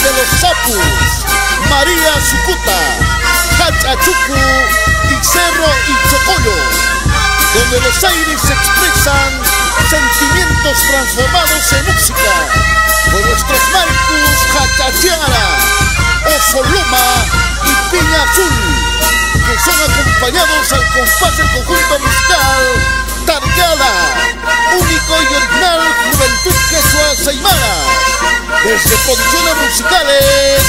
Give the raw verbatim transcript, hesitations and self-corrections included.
de los Sapus, María Sucuta, Jachachucu y Cerro y Chocollo, donde los aires expresan sentimientos transformados en música, con nuestros marcos Jachachiara, Osoloma y Piña Azul, que son acompañados al compás del conjunto musical Targada, único y original Juventud Quechua Aymara. Desde Producciones Musicales,